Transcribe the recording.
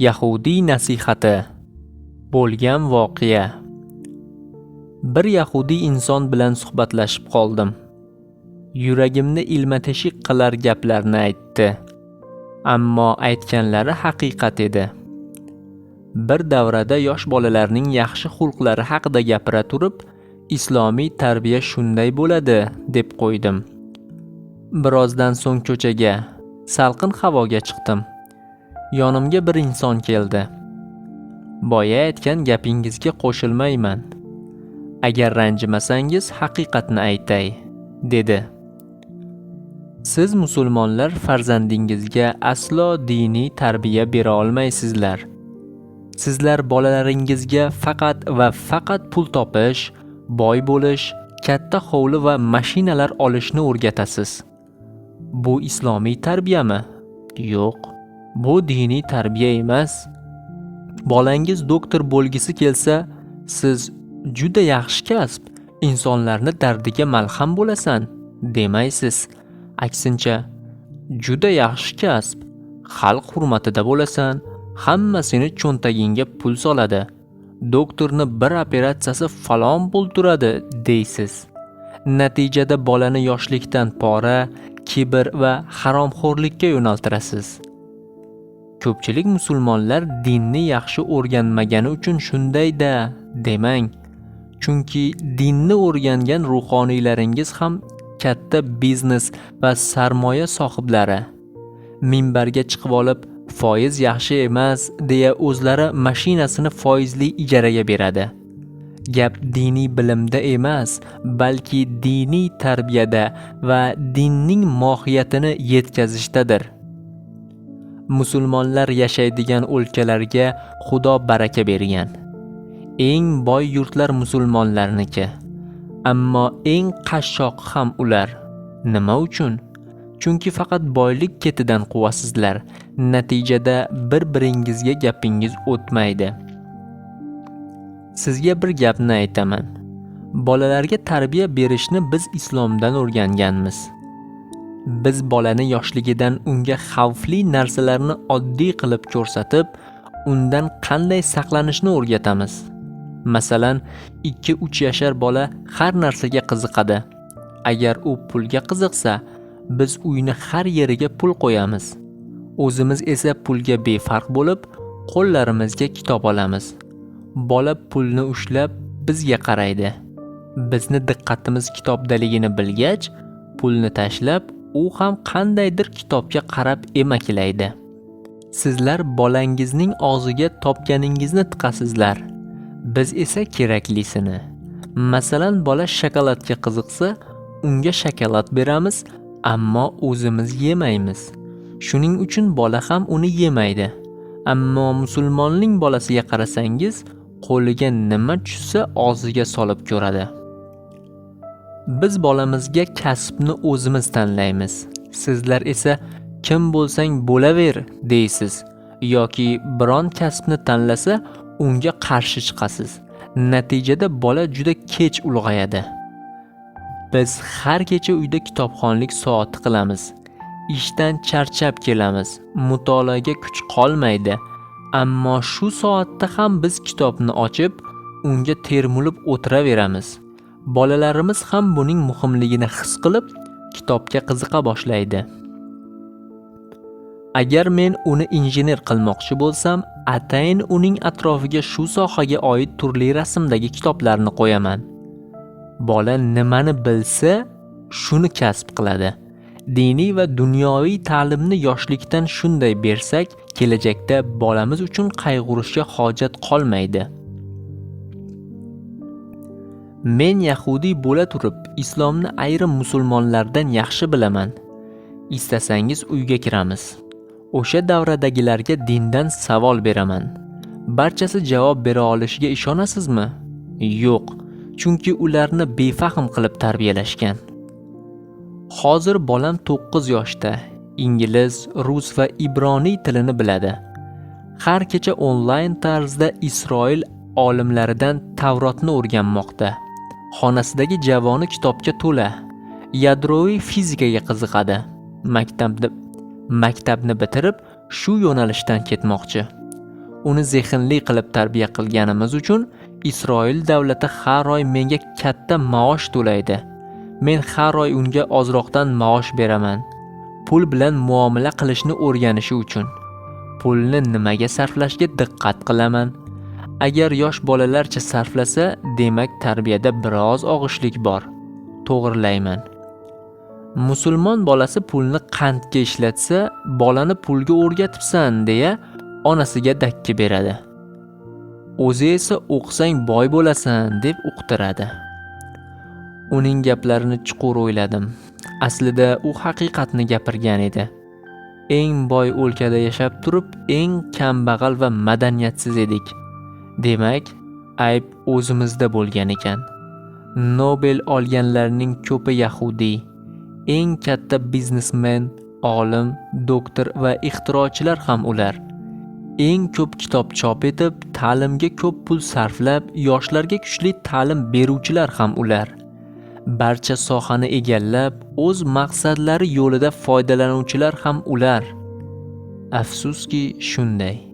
Yahudiy nasihati. Bo'lgan voqea. Bir yahudiy inson bilan suhbatlashib qoldim. Yuragimni ilma-teshik qilar gaplarni aytdi. Ammo aytganlari haqiqat edi. Bir davrada yosh bolalarning yaxshi xulqlari haqida gapira turib, islomiy tarbiya shunday bo'ladi, deb qo'ydim. Birozdan so'ng ko'chaga, salqin havoga chiqdim. Yonimga bir inson keldi. Boya aytgan gapingizga qo'shilmayman. Agar ranjimasangiz haqiqatni aytay, dedi. Siz musulmonlar farzandingizga aslo diniy tarbiya bera olmaysizlar. Sizlar bolalaringizga faqat va faqat pul topish, boy bo'lish, katta hovli va mashinalar olishni o'rgatasiz. Bu islomiy tarbiyami? Yo'q. Bu diniy tarbiya emas. Bolangiz doktor bo'lgisi kelsa, siz juda yaxshi kasb, insonlarni dardiga malham bo'lasan, demaysiz. Aksincha, juda yaxshi kasb, xalq hurmatida bo'lasan, hamma seni cho'ntagingga pul soladi. Doktorni bir operatsiyasi falon pul turadi, deysiz. Natijada bolani yoshlikdan pora, kibr va haromxo'rlikka yo'naltirasiz. Ko'pchilik musulmonlar dinni yaxshi o'rganmagani uchun shunday-da demang. Chunki dinni o'rgangan ruhoniylaringiz ham katta biznes va sarmoya sohiblari. Minbarga chiqib olib, foiz yaxshi emas deya o'zlari mashinasini foizli ijaraga beradi. Gap diniy bilimda emas, balki diniy tarbiyada va dinning mohiyatini yetkazishdadir. Musulmonlar yashaydigan o'lkalarga Xudo baraka bergan. Eng boy yurtlar musulmonlarniki. Ammo eng qashshoq ham ular. Nima uchun? Chunki faqat boylik ketidan quvasizlar. Natijada bir-biringizga gapingiz o'tmaydi. Sizga bir gapni aytaman. Bolalarga tarbiya berishni biz islomdan o'rganganmiz. Biz bolani yoshligidan unga xavfli narsalarni oddiy qilib ko'rsatib, undan qanday saqlanishni o'rgatamiz. Masalan, 2-3 yashar bola har narsaga qiziqadi. Agar u pulga qiziqsa, biz uyni har yeriga pul qo'yamiz. O'zimiz esa pulga befarq bo'lib, qo'llarimizga kitob olamiz. Bola pulni ushlab bizga qaraydi. Bizni diqqatimiz kitobdaligini bilgach, pulni tashlab, u ham qandaydir kitobga qarab emaklaydi. Sizlar bolangizning og'ziga topganingizni tiqasizlar. Biz esa keraklisini. Masalan, bola shokoladga qiziqsa, unga shokolad beramiz, ammo o'zimiz yemaymiz. Shuning uchun bola ham uni yemaydi. Ammo musulmonning bolasiga qarasangiz, qo'liga nima tushsa og'ziga solib ko'radi. Biz bolamizga kasbni o'zimiz tanlaymiz. Sizlar esa kim bo'lsang bo'laver deysiz yoki biron kasbni tanlasa unga qarshi chiqasiz. Natijada bola juda kech ulg'ayadi. Biz har kecha uyda kitobxonlik soati qilamiz. Ishdan charchab kelamiz. Mutolaaga kuch qolmaydi. Ammo shu soatda ham biz kitobni ochib, unga termulib o'tiraveramiz. Bolalarimiz ham buning muhimligini his qilib, kitobga qiziqa boshlaydi. Agar men uni injener qilmoqchi bo'lsam, atayin uning atrofiga shu sohaga oid turli rasmdagi kitoblarni qo'yaman. Bola nimani bilsa, shuni kasb qiladi. Diniy va dunyoviy ta'limni yoshlikdan shunday bersak, kelajakda bolamiz uchun qayg'urishga hojat qolmaydi. Men yahudiy bo'la turib, islomni ayrim musulmonlardan yaxshi bilaman. Istasangiz uyga kiramiz. O'sha davradagilarga dindan savol beraman. Barchasi javob bera olishiga ishonasizmi? Yo'q, chunki ularni befahm qilib tarbiyalashgan. Hozir bolam 9 yoshda, ingliz, rus va ibroniy tilini biladi. Har kecha onlayn tarzda Isroil olimlaridan Tavrotni o'rganmoqda. Xonasidagi javoni kitobga to'la. Yadroviy fizikaga qiziqadi. Maktabni bitirib, shu yo'nalishdan ketmoqchi. Uni zehnli qilib tarbiya qilganimiz uchun Isroil davlati har oy menga katta maosh to'laydi. Men har oy unga ozroqdan maosh beraman. Pul bilan muomala qilishni o'rganishi uchun. Pulni nimaga sarflashga diqqat qilaman. Agar yosh bolalarcha sarflasa, demak tarbiyada biroz og'ishlik bor. To'g'rilayman. Musulmon bolasi pulni qandga ishlatsa, bolani pulga o'rgatibsan deya onasiga dakki beradi. O'zi esa o'qisang boy bo'lasan deb uqtiradi. Uning gaplarini chuqur o'yladim. Aslida u haqiqatni gapirgan edi. Eng boy o'lkada yashab turib, eng kambag'al va madaniyatsiz edik. Demak, ayb o'zimizda bo'lgan ekan. Nobel olganlarning ko'pi yahudiy. Eng katta biznesmen, olim, doktor va ixtirochilar ham ular. Eng ko'p kitob chop etib, ta'limga ko'p pul sarflab, yoshlarga kuchli ta'lim beruvchilar ham ular. Barcha sohani egallab, o'z maqsadlari yo'lida foydalanuvchilar ham ular. Afsuski, shunday.